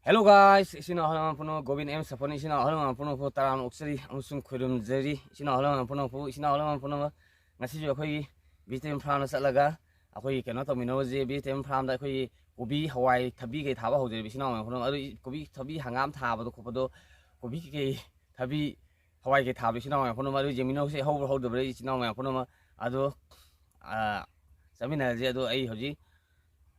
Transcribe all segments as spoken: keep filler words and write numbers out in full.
Hello guys, ꯏꯆꯤꯟ ꯏꯅꯥꯎ ꯑꯍꯜ ꯂꯃꯟ ꯄꯨꯝꯅꯃꯛ ꯒꯣꯕꯤꯟ ꯑꯦꯝ ꯁꯐꯣꯟ ꯏꯆꯤꯟ ꯏꯅꯥꯎ ꯑꯍꯜ ꯂꯃꯟ ꯄꯨꯝꯅꯃꯛꯄꯨ ꯇꯔꯥꯝꯅ ꯑꯣꯛꯆꯔꯤ ꯑꯃꯁꯨꯡ ꯈꯣꯏꯔꯨꯝꯖꯔꯤ꯫ ꯏꯆꯤꯟ ꯏꯅꯥꯎ ꯑꯍꯜ ꯂꯃꯟ ꯄꯨꯝꯅꯃꯛꯄꯨ, ꯏꯆꯤꯟ ꯏꯅꯥꯎ ꯑꯍꯜ ꯂꯃꯟ ꯄꯨꯝꯅꯃꯛ, ꯉꯁꯤꯁꯨ ꯑꯩꯈꯣꯏꯒꯤ vegetable farmꯗ ꯆꯠꯂꯒ ꯑꯩꯈꯣꯏꯒꯤ ꯀꯩꯅꯣ ꯇꯧꯃꯤꯟꯅꯔꯨꯁꯦ꯫ Vegetable farmꯗ ꯑꯩꯈꯣꯏꯒꯤ ꯀꯣꯕꯤ, ꯍꯋꯥꯏ, ꯊꯕꯤ ꯀꯩ ꯊꯥꯕ ꯍꯧꯖꯔꯤꯕ ꯏꯆꯤꯟ ꯏꯅꯥꯎ ꯃꯌꯥꯝ ꯄꯨꯝꯅꯃꯛ꯫ ꯑꯗꯨ ꯀꯣꯕꯤ, ꯊꯕꯤ, ꯍꯪꯒꯥꯝ ꯊꯥꯕꯗꯣ ꯈꯣꯠꯄꯗꯣ, ꯀꯣꯕꯤ ꯀꯩꯀꯩ, ꯊꯕꯤ, ꯍꯋꯥꯏ ꯀꯩ ꯊꯥꯕꯗꯣ ꯏꯆꯤꯟ ꯏꯅꯥꯎ ꯃꯌꯥꯝ ꯄꯨꯝꯅꯃꯛ ꯑꯗꯨ ꯌꯦꯡꯃꯤꯟꯅꯔꯨꯁꯦ꯫ ꯍꯧꯕ꯭ꯔꯥ ꯍꯧꯗꯕ꯭ꯔꯥ ꯏꯆꯤꯟ ꯏꯅꯥꯎ ꯃꯌꯥꯝ ꯄꯨꯝꯅꯃꯛ ꯑꯗꯨ, ꯑ, ꯆꯠꯃꯤꯟꯅꯔꯁꯦ꯫ ꯑꯗꯣ ꯑꯩ ꯍꯧꯖꯤꯛ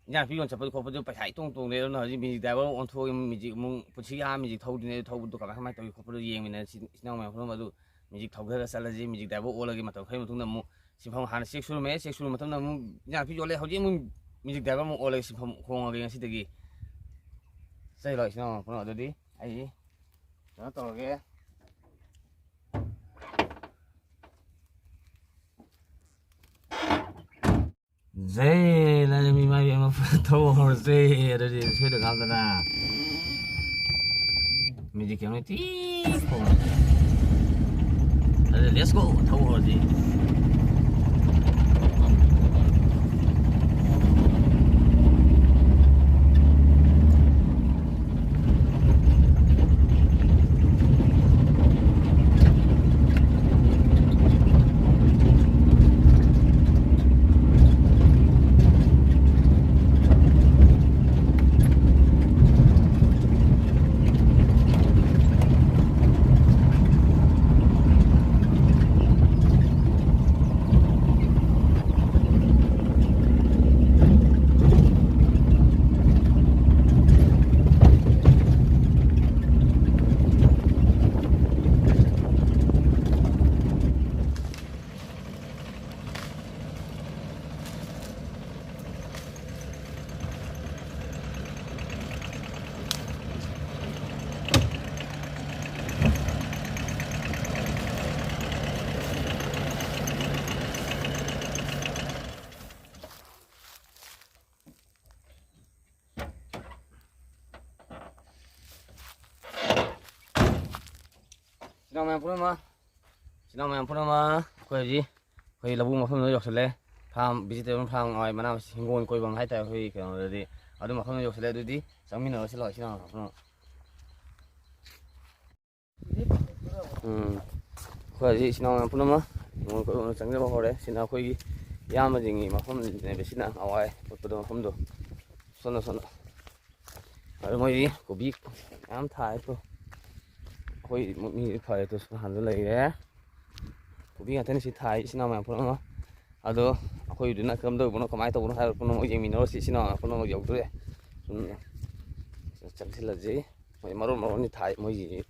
ꯏꯟꯖꯥꯡ ꯅꯥꯄꯤ ꯌꯣꯟ ꯆꯠꯄꯗꯣ ꯈꯣꯠꯄꯗꯣ ꯄꯩꯁꯥ ꯏꯇꯣꯡ ꯇꯣꯡꯗꯦ꯫ ꯑꯗꯨꯅ ꯍꯧꯖꯤꯛ magic driver ꯑꯣꯟꯊꯣꯛꯑꯒ magic ꯑꯃꯨꯛ ꯄꯨꯟꯁꯤꯒꯤ ꯑꯍꯥꯟꯕ magic ꯊꯧꯗꯣꯏꯅꯦ꯫ ꯑꯗꯨ ꯊꯧꯕꯗꯣ ꯀꯃꯥꯏ ꯀꯃꯥꯏꯅ ꯇꯧꯏ ꯈꯣꯠꯄꯗꯣ ꯌꯦꯡꯃꯤꯟꯅꯔꯁꯤ ꯏꯆꯤꯟ ꯏꯅꯥꯎ ꯃꯌꯥꯝ ꯄꯨꯝꯅꯃꯛ꯫ ꯑꯗꯨ magic ꯊꯧꯊꯔ ꯆꯠꯂꯁꯤ꯫ Magic driver ꯑꯣꯜꯂꯒꯦ꯫ ꯃꯇꯝ ꯈꯔꯒꯤ ꯃꯇꯨꯡꯗ ꯑꯃꯨꯛ ꯁꯤꯟꯐꯝ, ꯍꯥꯟꯅ check ꯁꯨꯔꯝꯃꯦ, check ꯁꯨꯔ ꯃꯇꯝꯗ ꯑꯃꯨꯛ ꯏꯟꯖꯥꯡ ꯅꯥꯄꯤ ꯌꯣꯜꯂꯦ꯫ ꯍꯧꯖꯤꯛ ꯑꯃꯨꯛ magic driver ꯑꯃꯨꯛ ꯑꯣꯜꯂꯒꯦ꯫ ꯁꯤꯟꯐꯝ ꯍꯣꯡꯉꯒꯦ ꯉꯁꯤꯗꯒꯤ꯫ ꯆꯠꯂꯣ ꯏꯆꯤꯟ ꯏꯅꯥꯎ ꯃꯌꯥꯝ ꯄꯨꯝꯅꯃꯛ꯫ ꯑꯗꯨꯗꯤ ꯑꯩ ꯀꯩꯅꯣ ꯇꯧꯔꯒꯦ꯫ ꯖꯩ ꯂꯥꯏꯔꯦꯝꯕꯤ ꯃꯥꯏꯕꯤ ꯑꯃ ꯊꯧꯍꯧꯔꯁꯦ꯫ ꯑꯗꯨꯗꯤ ꯁꯣꯏꯗ ꯉꯥꯝꯗꯅ magic ꯀꯩꯅꯣ ꯇꯤ ꯈꯣꯡꯉꯦ꯫ ꯑꯗꯨꯗꯤ let's go, ꯊꯧꯍꯧꯔꯁꯤ꯫ ꯏꯆꯤꯟ ꯏꯅꯥꯎ ꯃꯌꯥꯝ ꯄꯨꯝꯅꯃꯛ, ꯏꯆꯤꯟ ꯏꯅꯥꯎ ꯃꯌꯥꯝ ꯄꯨꯝꯅꯃꯛ, ꯑꯩꯈꯣꯏ ꯍꯧꯖꯤꯛ ꯑꯩꯈꯣꯏ ꯂꯧꯕꯨꯛ ꯃꯐꯝꯗ ꯌꯧꯁꯜꯂꯦ꯫ Farm, vegetable farm, ꯍꯋꯥꯏ ꯃꯅꯥ ꯃꯁꯤꯡ, ꯍꯤꯡꯒꯣꯜ ꯀꯣꯏꯐꯝ ꯍꯥꯏꯇꯥꯔꯦ꯫ ꯑꯩꯈꯣꯏꯒꯤ ꯀꯩꯅꯣꯗꯗꯤ ꯑꯗꯨ ꯃꯐꯝꯗ ꯌꯧꯁꯤꯜꯂꯦ꯫ ꯑꯗꯨꯗꯤ ꯆꯪꯃꯤꯟꯅꯔꯁꯤ ꯂꯥꯛꯑꯣ, ꯏꯆꯤꯟ ꯏꯅꯥꯎ ꯃꯐꯝ꯫ ꯎꯝ꯫ ꯑꯩꯈꯣꯏ ꯍꯧꯖꯤꯛ ꯏꯆꯤꯟ ꯏꯅꯥꯎ ꯃꯌꯥꯝ ꯄꯨꯝꯅꯃꯛ ꯍꯤꯡꯒꯣꯜ ꯀꯣꯏꯕ ꯆꯪꯖꯕ ꯍꯧꯔꯦ꯫ ꯁꯤꯅ ꯑꯩꯈꯣꯏꯒꯤ ꯏꯌꯥꯝꯕꯁꯤꯡꯒꯤ ꯃꯐꯝꯅꯦꯕ꯫ ꯁꯤꯅ ꯅꯍꯥꯟꯋꯥꯏ ꯄꯨꯠꯄꯗꯣ ꯃꯐꯝꯗꯣ꯫ ꯁꯣꯝꯗ, ꯁꯣꯝꯗ꯫ ꯑꯗꯣ ꯃꯣꯏꯗꯤ ꯀꯣꯕꯤ ꯃꯌꯥꯝ ꯊꯥꯏ ꯇꯣ꯫ ꯑꯩꯈꯣꯏ ꯃꯤ ꯐꯔꯦ ꯇꯣ꯫ ꯁꯣꯝ ꯅꯥꯀꯟꯗ ꯂꯩꯔꯦ꯫ ꯀꯣꯕꯤ ꯉꯥꯛꯇꯅꯤ ꯁꯤ ꯊꯥꯏ, ꯏꯆꯤꯟ ꯏꯅꯥꯎ ꯃꯌꯥꯝ ꯄꯨꯝꯅꯃꯛ꯫ ꯑꯗꯣ ꯑꯩꯈꯣꯏꯗꯨꯅ ꯀꯝꯗꯧꯕꯅꯣ, ꯀꯃꯥꯏꯅ ꯇꯧꯕꯅꯣ ꯍꯥꯏꯕ ꯄꯨꯝꯅꯃꯛ ꯌꯦꯡꯃꯤꯟꯅꯔꯨꯔꯁꯤ꯫ ꯏꯆꯤꯟ ꯏꯅꯥꯎ ꯃꯌꯥꯝ ꯄꯨꯝꯅꯃꯛ ꯌꯧꯗꯣꯔꯦ꯫ ꯁꯨꯝ ꯆꯪꯁꯤꯜꯂꯁꯤ꯫ ꯃꯣꯏ ꯃꯔꯣꯟ ꯃꯔꯣꯟꯅꯤ ꯊꯥꯏ ꯃꯣꯏꯒꯤ꯫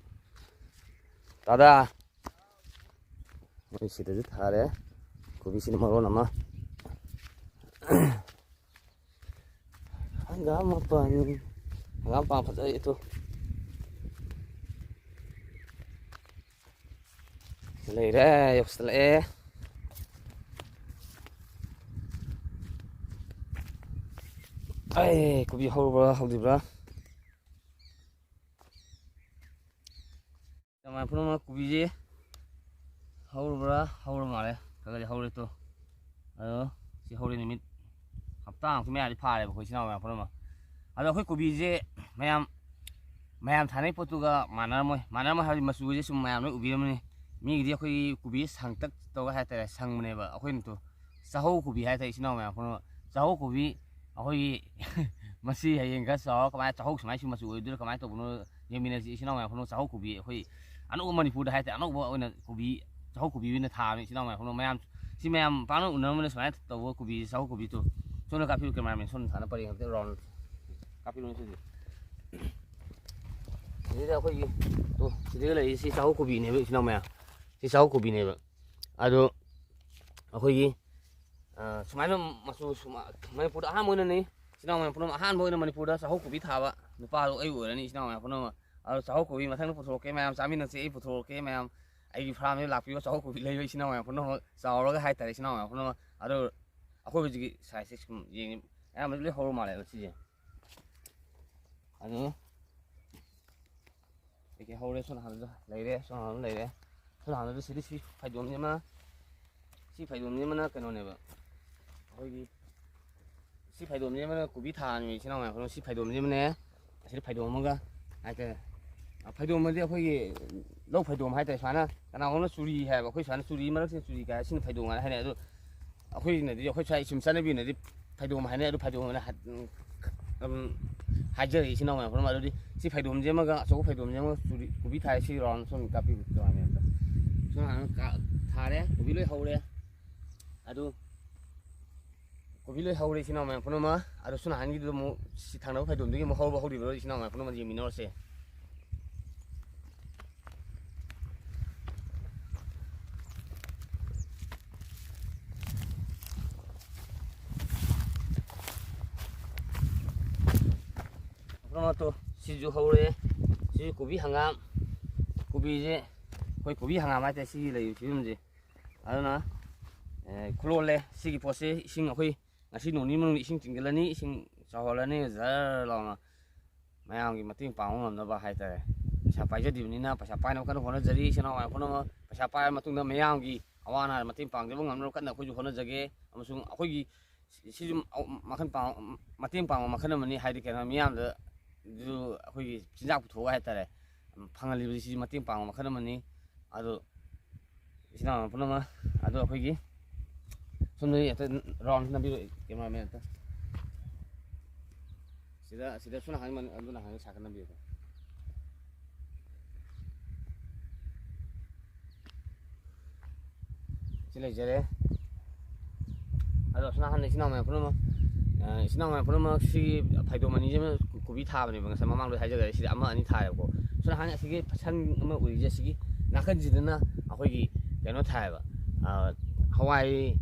ꯇꯥꯗꯥ! ꯃꯣꯏ ꯁꯤꯗꯁꯨ ꯊꯥꯔꯦ꯫ ꯀꯣꯕꯤꯁꯤꯅ ꯃꯔꯣꯟ ꯑꯃ꯫ ꯍꯪꯒꯥꯝ ꯃꯄꯥꯟ, ꯍꯪꯒꯥꯝ ꯄꯥꯟ ꯐꯖꯩ ꯇꯨ꯫ ꯂꯩꯔꯦ, ꯌꯧꯁꯤꯜꯂꯛꯑꯦ꯫ ꯑꯩ ꯀꯣꯕꯤ ꯍꯧꯕ꯭ꯔꯥ ꯍꯧꯗ꯭ꯔꯤꯕ꯭ꯔꯥ? ꯃꯌꯥꯝ ꯄꯨꯝꯅꯃꯛ ꯀꯣꯕꯤꯁꯦ ꯍꯧꯔꯕ꯭ꯔꯥ? ꯍꯧꯔ ꯃꯥꯜꯂꯦ꯫ ꯈꯔ ꯈꯔꯗꯤ ꯍꯧꯔꯦ ꯇꯣ꯫ ꯑꯗꯣ ꯁꯤ ꯍꯧꯔꯦ, ꯅꯨꯃꯤꯠ ꯍꯞꯇꯥꯃꯨꯛꯀꯤ ꯃꯌꯥꯗꯤ ꯐꯥꯔꯦꯕ ꯑꯩꯈꯣꯏ ꯏꯆꯤꯟ ꯏꯅꯥꯎ ꯃꯌꯥꯝ ꯄꯨꯝꯅꯃꯛ꯫ ꯑꯗꯣ ꯑꯩꯈꯣꯏ ꯀꯣꯕꯤꯁꯦ ꯃꯌꯥꯝ, ꯃꯌꯥꯝ ꯊꯥꯅꯩ ꯄꯣꯠꯇꯨꯒ ꯃꯥꯟꯅꯔꯝꯃꯣꯏ꯫ ꯃꯥꯟꯅꯔꯝꯃꯣꯏ ꯍꯥꯏꯕꯗꯤ ꯃꯆꯨꯁꯦ ꯁꯨꯝ ꯃꯌꯥꯝ ꯂꯣꯏ ꯎꯕꯤꯔꯝꯃꯅꯤ꯫ ꯃꯤꯒꯤꯗꯤ ꯑꯩꯈꯣꯏꯒꯤ ꯀꯣꯕꯤ ꯁꯪꯇꯛ ꯇꯧꯔꯒ ꯍꯥꯏꯇꯥꯔꯦ, ꯁꯪꯕꯅꯦꯕ꯫ ꯑꯩꯈꯣꯏꯅ ꯇꯣ ꯆꯥꯍꯧ ꯀꯣꯕꯤ ꯍꯥꯏꯇꯥꯔꯦ, ꯏꯆꯤꯟ ꯏꯅꯥꯎ ꯃꯌꯥꯝ ꯄꯨꯝꯅꯃꯛ꯫ ꯆꯥꯍꯧ ꯀꯣꯕꯤ ꯑꯩꯈꯣꯏꯒꯤ ꯃꯁꯤ ꯍꯌꯦꯡ ꯈꯔ ꯆꯥꯎꯔ ꯀꯃꯥꯏꯅ ꯆꯥꯍꯧ ꯁꯨꯃꯥꯏꯅ ꯁꯨꯝ ꯃꯆꯨ ꯑꯣꯏꯗꯣꯏꯔꯥ, ꯀꯃꯥꯏꯅ ꯇꯧꯕꯅꯣ ꯌꯦꯡꯃꯤꯟꯅꯁꯤ ꯏꯆꯤꯟ ꯏꯅꯥꯎ ꯃꯌꯥꯝ ꯄꯨꯝꯅꯃꯛ꯫ ꯆꯥꯍꯧ ꯀꯣꯕꯤ ꯑꯩꯈꯣꯏ ꯑꯅꯧꯕ ꯃꯅꯤꯄꯨꯔꯗ ꯍꯥꯏꯇꯥꯔꯦ, ꯑꯅꯧꯕ ꯑꯣꯏꯅ ꯀꯣꯕꯤ, ꯆꯥꯍꯧ ꯀꯣꯕꯤ ꯑꯣꯏꯅ ꯊꯥꯕꯅꯤ ꯏꯆꯤꯟ ꯏꯅꯥꯎ ꯃꯌꯥꯝ ꯄꯨꯝꯅꯃꯛ꯫ ꯃꯌꯥꯝ, ꯁꯤ ꯃꯌꯥꯝ ꯄꯥꯛꯅ ꯎꯅꯔꯝꯕꯅ ꯁꯨꯃꯥꯏꯅ ꯇꯧꯕ ꯀꯣꯕꯤ, ꯆꯥꯍꯧ ꯀꯣꯕꯤꯗꯣ꯫ ꯁꯣꯝꯗ ꯀꯥꯞꯄꯤꯌꯨ, cameraman, ꯁꯣꯝꯗ ꯊꯥꯅ ꯄꯔꯦꯡ ꯑꯝꯇ round ꯀꯥꯞꯄꯤꯔꯣꯅꯦ ꯁꯤꯗꯤ꯫ ꯁꯤꯗꯩꯗ ꯑꯩꯈꯣꯏꯒꯤ, ꯇꯣ, ꯁꯤꯗꯒ ꯂꯩꯔꯤꯁꯤ ꯆꯥꯍꯧ ꯀꯣꯕꯤꯅꯦꯕ ꯏꯆꯤꯟ ꯏꯅꯥꯎ ꯃꯌꯥꯝ꯫ ꯁꯤ ꯆꯥꯍꯧ ꯀꯣꯕꯤꯅꯦꯕ꯫ ꯑꯗꯣ ꯑꯩꯈꯣꯏꯒꯤ ꯑ, ꯁꯨꯃꯥꯏꯅ ꯃꯆꯨ ꯁꯨꯃ-, ꯃꯅꯤꯄꯨꯔꯗ ꯑꯍꯥꯟꯕ ꯑꯣꯏꯅꯅꯤ꯫ ꯏꯆꯤꯟ ꯏꯅꯥꯎ ꯃꯌꯥꯝ ꯄꯨꯝꯅꯃꯛ, ꯑꯍꯥꯟꯕ ꯑꯣꯏꯅ ꯃꯅꯤꯄꯨꯔꯗ ꯆꯥꯍꯧ ꯀꯣꯕꯤ ꯊꯥꯕ ꯅꯨꯄꯥꯗꯣ ꯑꯩ ꯑꯣꯏꯔꯅꯤ, ꯏꯆꯤꯟ ꯏꯅꯥꯎ ꯃꯌꯥꯝ ꯄꯨꯝꯅꯃꯛ꯫ ꯑꯗꯣ ꯆꯥꯍꯧ ꯀꯣꯕꯤ ꯃꯊꯪꯗ ꯄꯨꯊꯣꯔꯛꯀꯦ ꯃꯌꯥꯝ, ꯆꯥꯃꯤꯟꯅꯁꯦ, ꯑꯩ ꯄꯨꯊꯣꯔꯛꯀꯦ ꯃꯌꯥꯝ꯫ ꯑꯩꯒꯤ farmꯗ ꯂꯥꯛꯄꯤꯌꯣ, ꯆꯥꯍꯧ ꯀꯣꯕꯤ ꯂꯩꯕ ꯏꯆꯤꯟ ꯏꯅꯥꯎ ꯃꯌꯥꯝ ꯄꯨꯝꯅꯃꯛ ꯆꯥꯎꯔꯒ ꯍꯥꯏꯇꯥꯔꯦ, ꯏꯆꯤꯟ ꯏꯅꯥꯎ ꯃꯌꯥꯝ ꯄꯨꯝꯅꯃꯛ꯫ ꯑꯗꯣ ꯑꯩꯈꯣꯏ ꯍꯧꯖꯤꯛꯀꯤ sizeꯁꯦ ꯁꯨꯝ ꯌꯦꯡꯉꯤ, ꯑꯌꯥꯝꯕ ꯂꯣꯏ ꯍꯧꯔ ꯃꯥꯜꯂꯦꯕ ꯁꯤꯁꯦ꯫ ꯑꯗꯣ ꯀꯩꯀꯩ ꯍꯧꯔꯦ? ꯁꯣꯝ ꯅꯥꯀꯟꯗꯁꯨ ꯂꯩꯔꯦ, ꯁꯣꯝ ꯅꯥꯀꯟꯗ ꯂꯩꯔꯦ꯫ ꯁꯣꯝ ꯅꯥꯀꯟꯗꯁꯨ ꯁꯤꯗꯤ ꯁꯤ ꯐꯩꯗꯣꯝꯁꯤꯃ, ꯁꯤ ꯐꯩꯗꯣꯝꯁꯤꯃꯅ ꯀꯩꯅꯣꯅꯦꯕ, ꯑꯩꯈꯣꯏꯒꯤ ꯁꯤ ꯐꯩꯗꯣꯝꯁꯤꯃꯅ ꯀꯣꯕꯤ ꯊꯥꯕꯅꯤ, ꯏꯆꯤꯟ ꯏꯅꯥꯎ ꯃꯌꯥꯝ ꯄꯨꯝꯅꯃꯛ꯫ ꯁꯤ ꯐꯩꯗꯣꯝꯁꯤꯃꯅꯦ, ꯑꯁꯤꯗ ꯐꯩꯗꯣꯝ ꯑꯃꯒ ꯍꯥꯏꯇꯥꯔꯦ꯫ ꯑ, ꯐꯩꯗꯣꯝ ꯑꯃꯗꯤ ꯑꯩꯈꯣꯏꯒꯤ ꯂꯧ ꯐꯩꯗꯣꯝ ꯍꯥꯏꯇꯥꯔꯦ꯫ ꯁꯨꯃꯥꯏꯅ ꯀꯅꯥꯒꯨꯝꯕꯅ ꯆꯨꯔꯤ ꯍꯥꯏꯕ, ꯑꯩꯈꯣꯏ ꯁꯨꯃꯥꯏꯅ ꯆꯨꯔꯤ ꯃꯔꯛꯁꯤꯅ ꯆꯨꯔꯤ ꯀꯥꯏ, ꯁꯤꯅ ꯐꯩꯗꯣꯝ ꯍꯥꯏꯅ ꯍꯥꯏꯅꯩ꯫ ꯑꯗꯣ ꯑꯩꯈꯣꯏꯅꯗꯤ, ꯑꯩꯈꯣꯏ ꯁ꯭ꯋꯥꯏ ꯁꯨꯝ ꯆꯠꯅꯕꯤꯅꯗꯤ ꯐꯩꯗꯣꯝ ꯍꯥꯏꯅꯩ꯫ ꯑꯗꯨ ꯐꯩꯗꯣꯝ ꯍꯥꯏꯅ ꯍꯥꯏ-, ꯎꯝ, ꯑꯗꯨꯝ ꯍꯥꯏꯖꯔꯛꯏ, ꯏꯆꯤꯟ ꯏꯅꯥꯎ ꯃꯌꯥꯝ ꯄꯨꯝꯅꯃꯛ꯫ ꯑꯗꯨꯗꯤ ꯁꯤ ꯐꯩꯗꯣꯝꯁꯤꯃꯒ, ꯑꯆꯧꯕ ꯐꯩꯗꯣꯝꯁꯤꯃꯒ ꯆꯨꯔꯤ, ꯀꯣꯕꯤ ꯊꯥꯔꯦ꯫ ꯁꯤ ꯔꯥꯎꯟ ꯁꯨꯝ ꯀꯥꯞꯄꯤꯌꯨ, ꯀꯦꯃꯦꯔꯥꯃꯦꯟ ꯑꯝꯇ꯫ ꯁꯨꯝ ꯍꯥꯟꯅ ꯀꯥ-, ꯊꯥꯔꯦ, ꯀꯣꯕꯤ ꯂꯣꯏ ꯍꯧꯔꯦ꯫ ꯑꯗꯨ ꯀꯣꯕꯤ ꯂꯣꯏ ꯍꯧꯔꯦ, ꯏꯆꯤꯟ ꯏꯅꯥꯎ ꯃꯌꯥꯝ ꯄꯨꯝꯅꯃꯛ꯫ ꯑꯗꯣ ꯁꯣꯝ ꯅꯥꯀꯟꯒꯤꯗꯨꯗ ꯑꯃꯨꯛ ꯁꯤ ꯊꯪꯅꯕ ꯐꯩꯗꯣꯝꯗꯒꯤ ꯑꯃꯨꯛ ꯍꯧꯕ ꯍꯧꯔꯤꯕ꯭ꯔꯣ, ꯏꯆꯤꯟ ꯏꯅꯥꯎ ꯃꯌꯥꯝ ꯄꯨꯝꯅꯃꯛ ꯌꯦꯡꯃꯤꯟꯅꯔꯁꯦ꯫ ꯄꯨꯝꯅꯃꯛꯇꯣ ꯁꯤꯁꯨ ꯍꯧꯔꯦ꯫ ꯁꯤꯁꯨ ꯀꯣꯕꯤ ꯍꯪꯒꯥꯝ꯫ ꯀꯣꯕꯤꯁꯦ ꯑꯩꯈꯣꯏ ꯀꯣꯕꯤ ꯍꯪꯒꯥꯝ ꯍꯥꯏꯇꯥꯔꯦ, ꯁꯤꯒꯤ ꯂꯩꯔꯤꯕ ꯐꯤꯕꯝꯁꯦ꯫ ꯑꯗꯨꯅ, ꯑꯦ, ꯈꯨꯂꯣꯜꯂꯦ꯫ ꯁꯤꯒꯤ ꯄꯣꯠꯁꯦ ꯏꯁꯤꯡ ꯑꯩꯈꯣꯏ ꯉꯁꯤ ꯅꯣꯡ ꯅꯤꯅꯤ ꯃꯅꯨꯡꯗ ꯏꯁꯤꯡ ꯆꯤꯡꯁꯤꯜꯂꯅꯤ, ꯏꯁꯤꯡ ꯆꯥꯎꯍꯜꯂꯅꯤ, ꯖꯔ ꯂꯥꯎꯅ ꯃꯌꯥꯝꯒꯤ ꯃꯇꯦꯡ ꯄꯥꯡꯕ ꯉꯝꯅꯕ ꯍꯥꯏꯇꯥꯔꯦ꯫ ꯄꯩꯁꯥ ꯄꯥꯏꯖꯗ꯭ꯔꯤꯕꯅꯤꯅ ꯄꯩꯁꯥ ꯄꯥꯏꯅꯕ ꯀꯟꯅ ꯍꯣꯠꯅꯖꯔꯤ꯫ ꯏꯆꯤꯟ ꯏꯅꯥꯎ ꯃꯌꯥꯝ ꯄꯨꯝꯅꯃꯛ ꯄꯩꯁꯥ ꯄꯥꯏꯔ ꯃꯇꯨꯡꯗ ꯃꯌꯥꯝꯒꯤ ꯑꯋꯥ ꯑꯅꯥꯗ ꯃꯇꯦꯡ ꯄꯥꯡꯖꯕ ꯉꯝꯅꯕ ꯀꯟꯅ ꯑꯩꯈꯣꯏꯁꯨ ꯍꯣꯠꯅꯖꯒꯦ꯫ ꯑꯃꯁꯨꯡ ꯑꯩꯈꯣꯏꯒꯤ ꯁꯤꯁꯨ ꯃꯈꯜ ꯄꯥꯡ-, ꯃꯇꯦꯡ ꯄꯥꯡꯕ ꯃꯈꯜ ꯑꯃꯅꯤ꯫ ꯍꯥꯏꯗꯤ ꯀꯩꯅꯣ, ꯃꯤꯌꯥꯝꯗꯁꯨ ꯑꯩꯈꯣꯏꯒꯤ ꯆꯤꯟꯖꯥꯛ ꯄꯨꯊꯣꯛꯑꯒ ꯍꯥꯏꯇꯥꯔꯦ, ꯐꯪꯍꯜꯂꯤꯕꯁꯤ ꯁꯤꯁꯨ ꯃꯇꯦꯡ ꯄꯥꯡꯕ ꯃꯈꯜ ꯑꯃꯅꯤ꯫ ꯑꯗꯣ ꯏꯆꯤꯟ ꯏꯅꯥꯎ ꯄꯨꯝꯅꯃꯛ꯫ ꯑꯗꯣ ꯑꯩꯈꯣꯏꯒꯤ ꯁꯣꯝꯗꯒꯤ ꯍꯦꯛꯇ ꯔꯥꯎꯟ ꯅꯝꯕꯤꯔꯛꯑꯣ, ꯀꯦꯃꯦꯔꯥꯃꯦꯟ ꯑꯝꯇ꯫ ꯁꯤꯗ, ꯁꯤꯗ ꯁꯣꯝ ꯅꯥꯀꯟ ꯃꯅꯤꯡ-, ꯑꯗꯣꯝ ꯅꯥꯀꯟꯒꯤ ꯁꯥꯏꯠꯇ ꯅꯝꯕꯤꯌꯨꯀꯣ꯫ ꯁꯤ ꯂꯩꯖꯔꯦ꯫ ꯑꯗꯣ ꯁꯣꯝ ꯅꯥꯀꯟꯗ ꯏꯆꯤꯟ ꯏꯅꯥꯎ ꯃꯌꯥꯝ ꯄꯨꯝꯅꯃꯛ, ꯑ, ꯏꯆꯤꯟ ꯏꯅꯥꯎ ꯃꯌꯥꯝ ꯄꯨꯝꯅꯃꯛ ꯁꯤꯒꯤ ꯐꯩꯗꯣꯝ ꯑꯅꯤꯁꯤꯃ ꯀꯣꯕꯤ ꯊꯥꯕꯅꯦꯕ꯫ ꯉꯁꯥꯏ ꯃꯃꯥꯡꯗ ꯍꯥꯏꯖꯈ꯭ꯔꯦ, ꯁꯤꯗ ꯑꯃ ꯑꯅꯤ ꯊꯥꯏꯌꯦꯕꯀꯣ꯫ ꯁꯣꯝ ꯅꯥꯀꯟ ꯑꯁꯤꯒꯤ ꯁꯪ ꯑꯃ ꯎꯔꯤꯁꯦ, ꯑꯁꯤꯒꯤ ꯅꯥꯀꯟꯁꯤꯗꯅ ꯑꯩꯈꯣꯏꯒꯤ ꯀꯩꯅꯣ ꯊꯥꯏꯌꯦꯕ, ꯑ, ꯍꯋꯥꯏ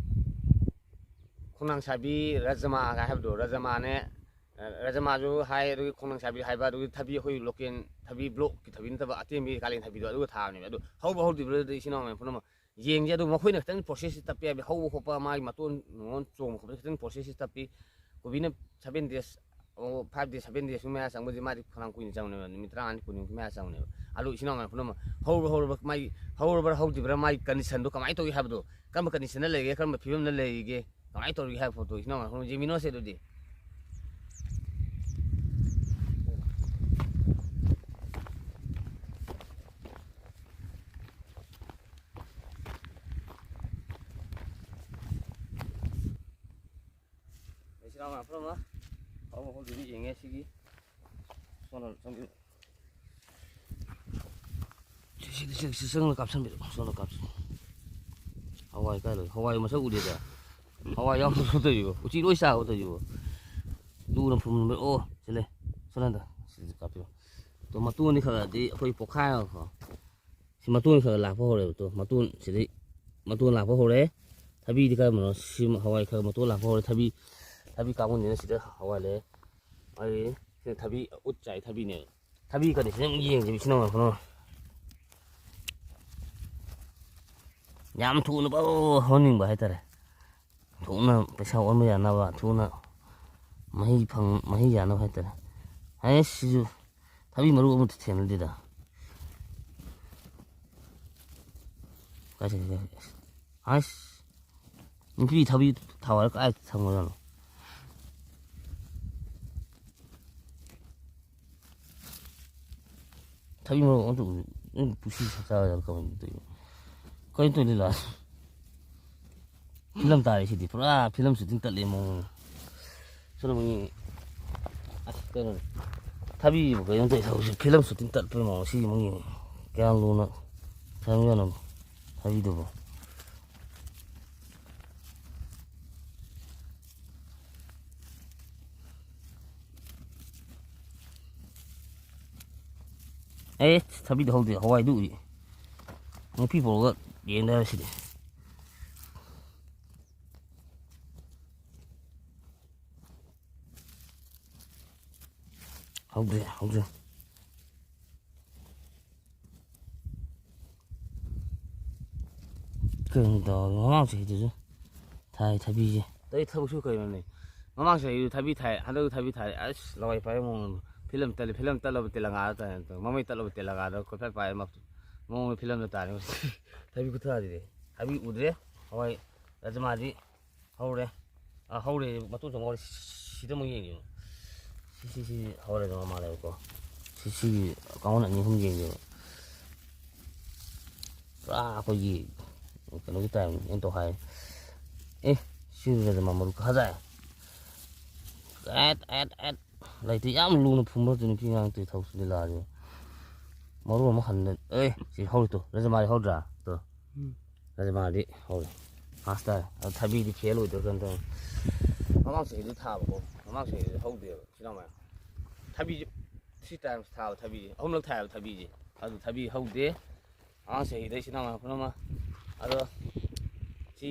ꯈꯣꯡꯅꯥꯡ ꯁꯥꯕꯤ, ꯔꯖꯃꯥ ꯀꯥꯏ ꯍꯥꯏꯕꯗꯣ, ꯔꯖꯃꯥꯅꯦ, ꯑ, ꯔꯖꯃꯥꯁꯨ ꯍꯥꯏ, ꯑꯗꯨꯒꯤ ꯈꯣꯡꯅꯥꯡ ꯁꯥꯕꯤ ꯍꯥꯏꯕ, ꯑꯗꯨꯒꯤ ꯊꯕꯤ, ꯑꯩꯈꯣꯏ ꯂꯣꯀꯦꯜ ꯊꯕꯤ, ꯕ꯭ꯂꯣꯛꯀꯤ ꯊꯕꯤ ꯅꯠꯇꯕ ꯑꯇꯦꯟꯕꯤ ꯀꯥꯂꯦꯟ ꯊꯕꯤꯗꯣ, ꯑꯗꯨꯒ ꯊꯥꯕꯅꯦꯕ꯫ ꯑꯗꯨ ꯍꯧꯕ ꯍꯧꯗ꯭ꯔꯤꯕ꯭ꯔꯥꯗꯤ ꯏꯆꯤꯟ ꯏꯅꯥꯎ ꯃꯌꯥꯝ ꯄꯨꯝꯅꯃꯛ ꯌꯦꯡꯁꯦ꯫ ꯑꯗꯨ ꯃꯈꯣꯏꯅ ꯈꯤꯇꯪ ꯄ꯭ꯔꯣꯁꯦꯁꯁꯤ ꯇꯞꯄꯤ ꯍꯥꯏꯕꯗꯤ, ꯍꯧꯕ ꯈꯣꯠꯄ, ꯃꯥꯒꯤ ꯃꯇꯣꯟ ꯅꯨꯡꯉꯣꯟ ꯆꯣꯡꯕ ꯈꯣꯠꯄꯗ ꯈꯤꯇꯪ ꯄ꯭ꯔꯣꯁꯦꯁꯁꯤ ꯇꯞꯄꯤ꯫ ꯀꯣꯕꯤꯅ ꯁꯚꯦꯟ ꯗꯦꯖ, ꯑꯣ, ꯐꯥꯏꯚ ꯗꯦꯖ, ꯁꯚꯦꯟ ꯗꯦꯖꯀꯤ ꯃꯌꯥ ꯆꯪꯕꯗꯤ ꯃꯥꯗꯤ ꯐꯅꯌꯥꯝ ꯀꯨꯏꯅ ꯆꯪꯕꯅꯦꯕ, ꯅꯨꯃꯤꯠ ꯇꯔꯥꯃꯉꯥꯅꯤ ꯀꯨꯟꯅꯤꯃꯨꯛꯀꯤ ꯃꯌꯥ ꯆꯪꯕꯅꯦꯕ꯫ ꯑꯗꯨ ꯏꯆꯤꯟ ꯏꯅꯥꯎ ꯃꯌꯥꯝ ꯄꯨꯝꯅꯃꯛ ꯍꯧꯔꯕ, ꯍꯧꯔꯕ, ꯃꯥꯒꯤ ꯍꯧꯔꯕ꯭ꯔꯥ ꯍꯧꯗ꯭ꯔꯤꯕ꯭ꯔꯥ, ꯃꯥꯒꯤ ꯀꯟꯗꯤꯁꯟꯗꯣ ꯀꯃꯥꯏꯅ ꯇꯧꯏ ꯍꯥꯏꯕꯗꯣ, ꯀꯔꯝꯕ ꯀꯟꯗꯤꯁꯟꯗ ꯂꯩꯒꯦ, ꯀꯔꯝꯕ ꯐꯤꯕꯝꯗ ꯂꯩꯔꯤꯒꯦ, ꯀꯃꯥꯏꯅ ꯇꯧꯔꯤꯒꯦ ꯍꯥꯏꯕ ꯄꯣꯠꯇꯣ ꯏꯆꯤꯟ ꯏꯅꯥꯎ ꯃꯌꯥꯝ ꯌꯦꯡꯃꯤꯟꯅꯁꯦ ꯑꯗꯨꯗꯤ꯫ ꯏꯆꯤꯟ ꯏꯅꯥꯎ ꯃꯌꯥꯝ ꯄꯨꯝꯅꯃꯛ ꯍꯧꯕ ꯍꯧꯗ꯭ꯔꯤꯕ ꯌꯦꯡꯉꯦ ꯁꯤꯒꯤ꯫ ꯁꯣꯝꯗ ꯆꯪꯕꯤꯌꯨ꯫ ꯁꯤ, ꯁꯤ, ꯁꯤ, ꯁꯤ ꯆꯪꯅ ꯀꯥꯞꯁꯟꯕꯤꯔꯣ, ꯁꯣꯝꯗ ꯀꯥꯞꯁꯟ-, ꯍꯋꯥꯏ ꯀꯥꯏ ꯂꯩ? ꯍꯋꯥꯏ ꯃꯁꯛ ꯎꯗꯦꯗ꯫ ꯍꯋꯥꯏ ꯌꯥꯎꯗꯕ ꯇꯧꯔꯤꯕꯣ? ꯎꯆꯤ ꯂꯣꯏ ꯆꯥꯕ ꯇꯧꯔꯤꯕꯣ? ꯂꯨꯅ ꯐꯨꯝꯕ-, ꯑꯣ, ꯁꯤ ꯂꯩ꯫ ꯁꯣꯝꯗ ꯁꯤꯗ ꯀꯥꯞꯄꯤꯔꯣ꯫ ꯑꯗꯣ ꯃꯇꯣꯟꯗꯤ ꯈꯔꯗꯤ ꯑꯩꯈꯣꯏ ꯄꯣꯛꯈꯥꯏꯔꯒꯀꯣ꯫ ꯁꯤ ꯃꯇꯣꯟ ꯈꯔ ꯂꯥꯛꯄ ꯍꯧꯔꯦꯕ꯫ ꯇꯣ, ꯃꯇꯣꯟ ꯁꯤꯗꯩ ꯃꯇꯣꯟ ꯂꯥꯛꯄ ꯍꯧꯔꯦ꯫ ꯊꯕꯤꯗꯤ ꯀꯔꯝꯕꯅꯣ? ꯁꯤ ꯍꯋꯥꯏ ꯈꯔ ꯃꯇꯣꯟ ꯂꯥꯛꯄ ꯍꯧꯔꯦ꯫ ꯊꯕꯤ, ꯊꯕꯤ ꯀꯥꯡꯕꯨꯅꯤꯅ ꯁꯤꯗ ꯍꯋꯥꯏ ꯂꯩꯔꯦ꯫ ꯑꯩ ꯁꯤꯅ ꯊꯕꯤ ꯎꯠ ꯆꯥꯏ ꯊꯕꯤꯅꯦꯕ꯫ ꯊꯕꯤ ꯀꯔꯤꯁꯤꯅ ꯑꯃꯨꯛ ꯌꯦꯡꯁꯦ ꯏꯆꯤꯟ ꯏꯅꯥꯎ ꯃꯌꯥꯝ꯫ ꯌꯥꯝ ꯊꯨꯅ ꯕꯔꯣ ꯍꯧꯍꯟꯅꯤꯡꯕ ꯍꯥꯏꯇꯥꯔꯦ꯫ ꯊꯨꯅ ꯄꯩꯁꯥ ꯑꯣꯟꯕ ꯌꯥꯅꯕ, ꯊꯨꯅ ꯃꯍꯩ ꯐꯪ-, ꯃꯍꯩ ꯌꯥꯅꯕ ꯍꯥꯏꯇꯥꯔꯦ꯫ ꯍꯩꯁ, ꯁꯤꯁꯨ ꯊꯕꯤ ꯃꯔꯨ ꯑꯃꯠꯇ ꯊꯦꯡꯅꯗꯦꯗ꯫ ꯀꯥꯏ ꯆꯠꯈ꯭ꯔꯦ? ꯑꯁ, ꯅꯨꯄꯤ ꯊꯕꯤ ꯊꯥꯎ ꯍꯥꯏꯔ ꯀꯥꯏ ꯊꯝꯈ꯭ꯔꯖꯥꯠꯅꯣ? ꯊꯕꯤ ꯃꯔꯨ ꯑꯝꯇ ꯎꯗꯦ꯫ ꯅꯪ ꯄꯨꯟꯁꯤ ꯆꯥꯛ ꯆꯥꯔ ꯀꯃꯥꯏꯅ ꯇꯧꯔꯤꯅꯣ? ꯀꯩꯅꯣ ꯇꯧꯔꯤ ꯂꯤꯂꯥ? ꯐꯤꯂꯝ ꯇꯥꯔꯦ ꯁꯤꯗꯤ, ꯄꯨꯔꯥ ꯐꯤꯂꯝ ꯁꯨꯇꯤꯡ ꯇꯠꯂꯦ ꯃꯑꯣꯡ꯫ ꯁꯣꯝꯗ ꯑꯃꯨꯛ ꯌꯦꯡꯉꯤ꯫ ꯑꯁ, ꯀꯩꯅꯣꯅꯦ꯫ ꯊꯕꯤꯕꯨ ꯀꯩꯅꯣ ꯇꯧꯔꯤ ꯊꯕꯛꯁꯦ, ꯐꯤꯂꯝ ꯁꯨꯇꯤꯡ ꯇꯠꯄꯒꯤ ꯃꯑꯣꯡ꯫ ꯁꯤ ꯑꯃꯨꯛ ꯌꯦꯡꯉꯤ꯫ ꯀꯌꯥꯝ ꯂꯨꯅ ꯊꯝꯖꯥꯠꯅꯣ ꯊꯕꯤꯗꯨꯕꯨ꯫ ꯑꯦ, ꯊꯕꯤꯗ ꯍꯧꯗꯦ, ꯍꯋꯥꯏꯗꯨ ꯎꯏ꯫ ꯅꯨꯄꯤ ꯄꯨꯔꯒ ꯌꯦꯡꯗ ꯌꯥꯔꯣꯏ ꯁꯤꯗꯤ꯫ ꯍꯧꯗ꯭ꯔꯦ, ꯍꯧꯗ꯭ꯔꯦ꯫ ꯀꯩꯅꯣ ꯇꯧꯔꯤ, ꯃꯃꯥꯡ ꯆꯍꯤꯗꯁꯨ ꯊꯥꯏ ꯊꯕꯤꯁꯦ꯫ ꯑꯇꯩ ꯊꯕꯛꯁꯨ ꯀꯩꯅꯣꯅꯦ꯫ ꯃꯃꯥꯡ ꯆꯍꯤꯗꯨ ꯊꯕꯤ ꯊꯥꯏ, ꯍꯟꯗꯛ ꯊꯕꯤ ꯊꯥꯏ꯫ ꯑꯁ, ꯂꯋꯥꯏ ꯄꯥꯏꯕ ꯃꯑꯣꯡꯗ꯫ ꯐꯤꯂꯝ ꯇꯠꯂꯦ, ꯐꯤꯂꯝ ꯇꯠꯂꯕ ꯇꯦꯂꯪꯒꯥꯗ ꯇꯥꯏ꯫ ꯃꯃꯩ ꯇꯠꯂꯕ ꯇꯦꯂꯪꯒꯥꯗ ꯀꯣꯏꯄꯥꯏ ꯄꯥꯏꯔꯦ ꯃ-, ꯃꯑꯣꯡꯗ ꯐꯤꯂꯝꯗ ꯇꯥꯔꯦ꯫ ꯊꯕꯤ ꯈꯨꯊꯥꯁꯤꯗꯤ꯫ ꯊꯕꯤ ꯎꯗ꯭ꯔꯦ꯫ ꯍꯋꯥꯏ ꯔꯥꯖꯃꯥꯗꯤ ꯍꯧꯔꯦ꯫ ꯑꯥ, ꯍꯧꯔꯦ꯫ ꯃꯇꯣꯟ ꯆꯣꯡ ꯍꯧꯔꯦ꯫ ꯁꯤꯗ ꯑꯃꯨꯛ ꯌꯦꯡꯒꯦꯕ꯫ ꯁꯤ, ꯁꯤ, ꯁꯤ ꯍꯧꯔꯦꯗꯅ ꯃꯥꯜꯂꯦꯕꯀꯣ꯫ ꯁꯤ, ꯁꯤꯒꯤ ꯀꯥꯡꯈꯟ ꯑꯅꯤ ꯑꯍꯨꯝ ꯌꯦꯡꯒꯦꯕ꯫ ꯄꯨꯔꯥ ꯑꯩꯈꯣꯏꯒꯤ ꯀꯩꯅꯣꯒꯤ ꯇꯥꯏꯞꯅꯤ ꯑꯩꯅ ꯇꯧ ꯍꯥꯏ꯫ ꯑꯦ, ꯁꯤ ꯔꯖꯃꯥ ꯃꯔꯨ ꯀꯥꯖꯥꯏ꯫ Eight, eight, eight. ꯂꯩꯇꯦ, ꯌꯥꯝ ꯂꯨꯅ ꯐꯨꯝꯕ ꯅꯠꯇꯦ ꯅꯨꯄꯤ ꯑꯉꯥꯡ ꯇꯧꯔꯤ ꯊꯕꯛꯁꯤ ꯂꯤꯂꯥꯁꯦ꯫ ꯃꯔꯨ ꯑꯃ ꯍꯟꯗ-, ꯑꯦ, ꯁꯤ ꯍꯧꯔꯤ ꯇꯨ, ꯔꯖꯃꯥꯗꯤ ꯍꯧꯗ꯭ꯔꯥ? ꯇꯨ꯫ ꯎꯝ꯫ ꯔꯖꯃꯥꯗꯤ ꯍꯧꯔꯦ꯫ ꯐꯥꯁ ꯇꯥꯔꯦ꯫ ꯑꯗꯣ ꯊꯕꯤꯗꯤ ꯐꯦꯜ ꯑꯣꯏꯗꯣꯏꯔꯥ ꯀꯩꯅꯣ ꯇꯧꯔꯦ꯫ ꯃꯃꯥꯡ ꯆꯍꯤꯗꯤ ꯊꯥꯕꯀꯣ, ꯃꯃꯥꯡ ꯆꯍꯤꯗꯤ ꯍꯧꯗꯦꯕ ꯏꯆꯤꯟ ꯏꯅꯥꯎ ꯃꯌꯥꯝ꯫ ꯊꯕꯤꯁꯦ three times ꯊꯥꯕ ꯊꯕꯤꯁꯦ, ꯑꯍꯨꯝꯂꯛ ꯊꯥꯏꯑꯕ ꯊꯕꯤꯁꯦ꯫ ꯑꯗꯨ ꯊꯕꯤ ꯍꯧꯗꯦ꯫ ꯃꯃꯥꯡ ꯆꯍꯤꯗ ꯏꯆꯤꯟ ꯏꯅꯥꯎ ꯃꯌꯥꯝ ꯄꯨꯝꯅꯃꯛ꯫ ꯑꯗꯣ ꯁꯤ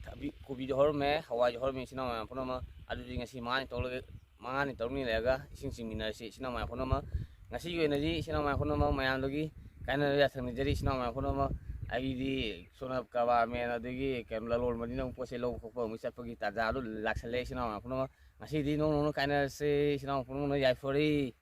ꯊꯕꯤ, ꯀꯣꯕꯤꯁꯨ ꯍꯧꯔꯝꯃꯦ, ꯍꯋꯥꯏꯁꯨ ꯍꯧꯔꯝꯃꯦ ꯏꯆꯤꯟ ꯏꯅꯥꯎ ꯃꯌꯥꯝ ꯄꯨꯝꯅꯃꯛ꯫ ꯑꯗꯨꯗꯤ ꯉꯁꯤ ꯃꯉꯥꯅꯤ ꯇꯧꯔꯒ, ꯃꯉꯥꯅꯤ ꯇꯔꯨꯛꯅꯤ ꯂꯩꯔꯒ ꯏꯁꯤꯡ ꯆꯤꯡꯃꯤꯟꯅꯔꯁꯤ ꯏꯆꯤꯟ ꯏꯅꯥꯎ ꯃꯌꯥꯝ ꯄꯨꯝꯅꯃꯛ꯫ ꯉꯁꯤꯒꯤ ꯑꯣꯏꯅꯗꯤ ꯏꯆꯤꯟ ꯏꯅꯥꯎ ꯃꯌꯥꯝ ꯄꯨꯝꯅꯃꯛ ꯃꯌꯥꯝꯗꯒꯤ ꯀꯥꯏꯅꯔ ꯌꯥꯊꯪ ꯅꯤꯖꯔꯤ ꯏꯆꯤꯟ ꯏꯅꯥꯎ ꯃꯌꯥꯝ ꯄꯨꯝꯅꯃꯛ꯫ ꯑꯩꯒꯤꯗꯤ ꯁꯣꯝꯅ ꯀꯔꯕꯥꯔꯃꯦꯟ ꯑꯗꯒꯤ ꯀꯩꯅꯣ ꯂꯂꯣꯟꯕꯅꯤꯅ ꯑꯃꯨꯛ ꯄꯣꯠ ꯆꯩ ꯂꯧꯕ ꯈꯣꯠꯄ ꯑꯃꯨꯛ ꯆꯠꯄꯒꯤ ꯇꯥꯟꯖꯥꯗꯨ ꯂꯥꯛꯁꯜꯂꯦ ꯏꯆꯤꯟ ꯏꯅꯥꯎ ꯃꯌꯥꯝ ꯄꯨꯝꯅꯃꯛ꯫ ꯉꯁꯤꯗꯤ ꯅꯣꯡ ꯅꯣꯡꯅ ꯀꯥꯏꯅꯔꯁꯤ ꯏꯆꯤꯟ ꯏꯅꯥꯎ ꯄꯨꯝꯅꯃꯛꯅ ꯌꯥꯏꯐꯔꯤ꯫